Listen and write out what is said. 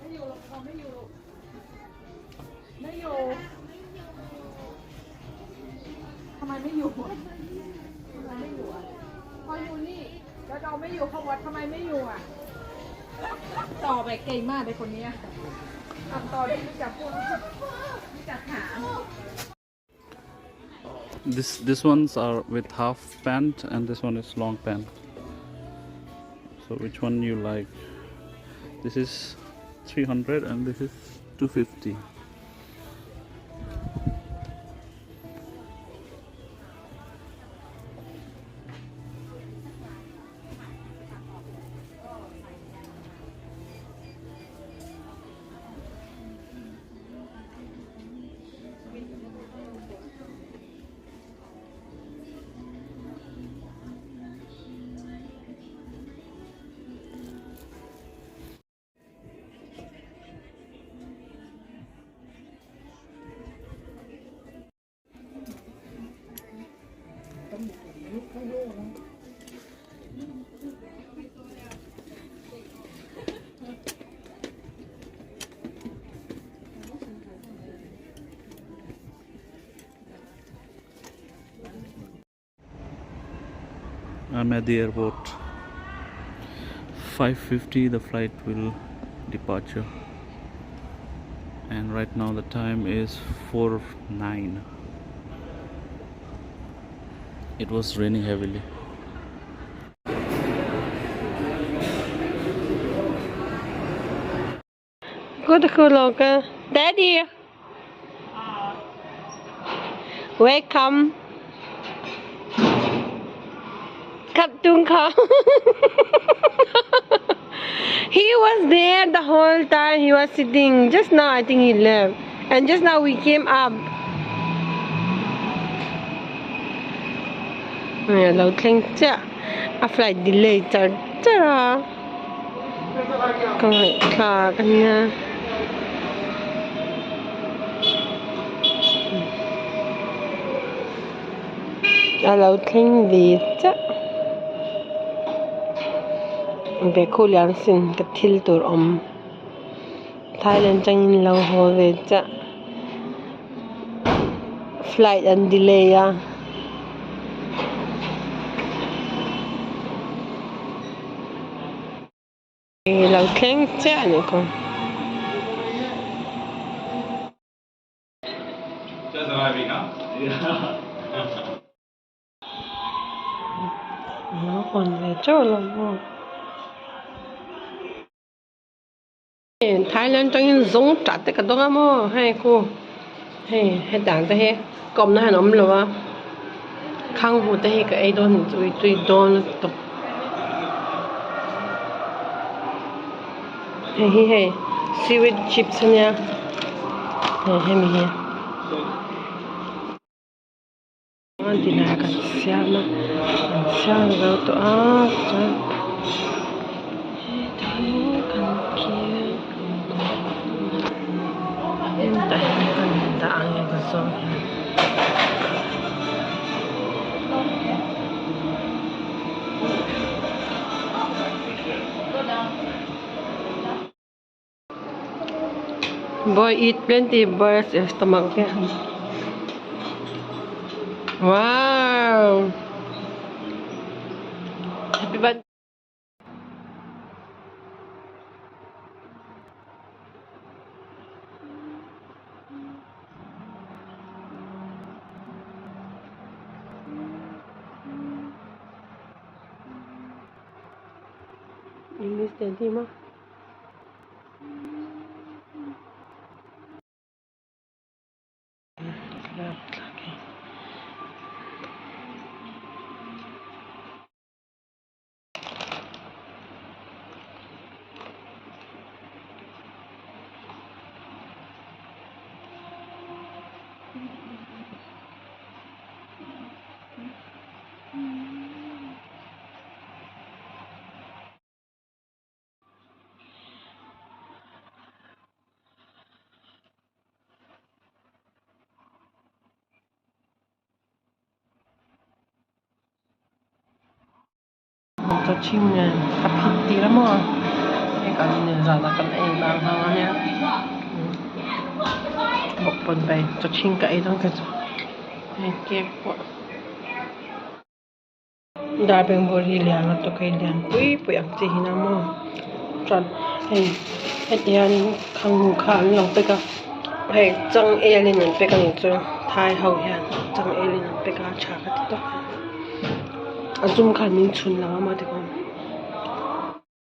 ไม่อยู่ทำไมไม่อยู่ทำไมไม่อยู่อ่ะพออยู่นี่แล้วเราไม่อยู่เขาบอกทำไมไม่อยู่อ่ะต่อไปเก่งมากเลยคนนี้ทำต่อที่รู้จักพูดรู้จักถาม This ones are with half pant and this one is long pant. So which one you like? This is 300 and this is 250. I'm at the airport. 5:50 the flight will departure. And right now the time is 4:09. It was raining heavily. Good look. Daddy. Welcome. Kaptunka. He was there the whole time. He was sitting. Just now, I think he left. And just now we came up. Lo thleng chiah a flight delay char char a ka ngaihthlak ania a lo thleng ve chiah ve khu lian sin ka thil tur awm Thailand atangin lo haw ve chiah flight an delay a. Lo thleng chiah a nih kawng. Just arriving, huh? Yeah. Lo hawn ve teuh lo maw. Thailand atangin zawng tah te ka dawng a maw hei khu hei hetang te hi ka awmna hian a awm lo a khang hu te hi ka ei dawn ang chu tui dawn lutuk hei hi hei seaweed chips ania hei hemi hi. Dinner kan siam a an siam zo tawh a chuan hetah hian kan kil hetah hian kan dah ang e ka zawng hian. Boy eat plenty burst your stomach okay? Wow! Happy birthday! You miss daddy ma? Chaw chhing nen ka phit tir a maw hei kan zanah kan ei vang hang a nia bawkbawn bai chaw chhing ka ei dawn kha chu hei cake pawh. Darbeng bur hi lian lutuk a lian pui pui ang chi hi na maw chuan hei heti hianin khanghu kha an lo pack a hei changel in an pack a nih chu thai ho hian changel in an pack a tha ka ti tawp a zum khan min chhun lo a maw tikhan.